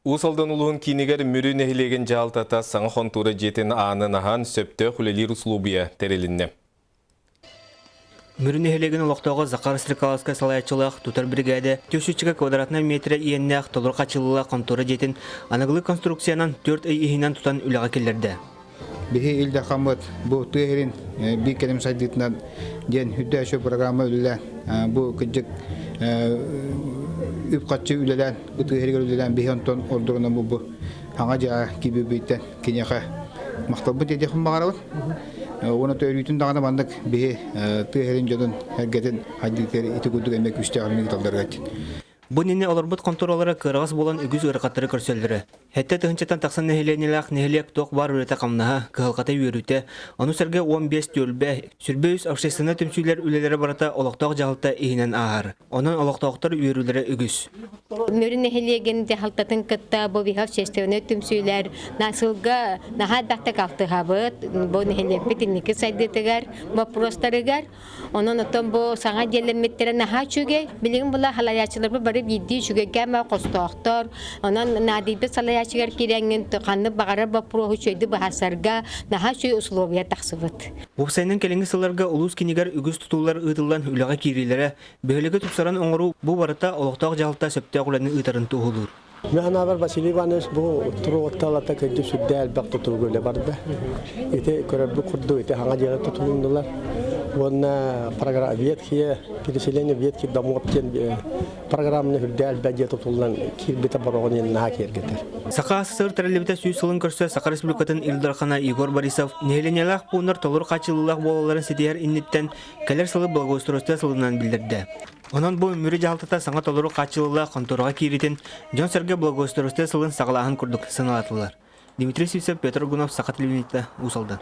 Уус Алдан улууһун киинигэр Мүрү нэһилиэгин дьаһалтата саҥа хонтуора дьиэтин аанын аһан, сөптөөх үлэлиир усулуобуйа тэрилиннэ. Мүрү нэһилиэгин олохтооҕо Захар Стрекаловскай салайааччылаах тутар биригээдэ 300 квадратнай миэтэрэ иэннээх толору хаччылыылаах хонтуора дьиэтин аныгылыы конструкциянан 4 ый иһинэн тутан үлэҕэ киллэрдэ. Биһи Ил Дархаммыт бу тыа сирин биир кэлим сайдыытынан диэн үрдээччи программа үлэлээн бу кырдьык үп-харчы үлэлээн бу тыа сиригэр үлэлээн биһи онтон ордорунан бу бу хаҥа дьаа киирбиппиттэн киниэхэ махталбыт диэхпин баҕарабын. Уонна өрүүтүн даҕаны маннык биһи тыа сирин дьонун эргэтин хайдыытыгар ити курдук эмиэ күүстээх үлэни ыыталларыгар. Бу иннинэ олорбут хонтуруоллара кыараҕас буолан үгүс ыарахаттары көрсөллөрө. Сэттэ тыһыынчаттан тахсан нэһилиэнньэлээх нэһилиэк туох баар үлэтэ-хамнаһа, кыһалҕата үөрүүтэ, ону сэргэ 15 түөлбэ, 23 общественнай түмсүүлэр үлэлэрэ барыта олохтоох дьаһалта иһинэн ааһар. Онон олохтоохтор үөрүүлэрэ үгүс. Мүрү нэһилиэгин дьаһалтатын кытта бу биһи общественнай түмсүүлэр сылга наһаа элбэхтик алтыһабыт. Бу нэһилиэкпит инники сайдыытыгар, боппуруостарыгар. Онон оттон бу саҥа дьиэлэммиттэрэ наһаа үчүгэй. Билигин була салайааччыларбыт бары биирдии үчүгэйгэ эмэ хостоохтор. Онон наадыйбыт салайааччыгар киирэҥҥин ханнык баҕарар боппуруоһу үчүгэйдик быһаарсарга наһаа үчүгэй усулуобуйа тахсыбыт. Уопсайынан кэлиҥҥи сылларга улуус кинигэр үгүс тутуулар ыытыллан үлэҕэ киириилэрэ, бөһүөлэги тупсаран оҥоруу бу барыта олохтоох дьаһалта сөптөөх үлэни ыытарын туоһулуур. Мин санаабар Василий Иванович бу туруотталата кырдьык сүрдээх элбэх тутууга үлэ барда. Ити көрөрбүт курдук ити хаҥа дьиэлэр тутулуннулар. Уонна программа ветхие переселение ветхих домов диэн программаны үрдээх элбэх дьиэ тутуллан киирбитэ бороҕон иэн наһаа киэргэтэр. Саха СССР тэриллибитэ сүүс сылын көрсө Саха Республикатын Ил Дархана Егор Борисов нэһилиэнньэлээх пууннар толору хааччыллыылаах буолалларын ситиһэр инниттэн кэлэр сылы благоустройство сылынан биллэрдэ. Онон бу Мүрү дьаһалтата саҥа толору хааччыллыылаах хонтуораҕа кииритин дьон-сэргэ благоустройство сылын саҕалааһын курдук сыаналаатылар. Дмитрий Сивцев, Петр Аргунов, Саха телевидениета, Уус Алдан.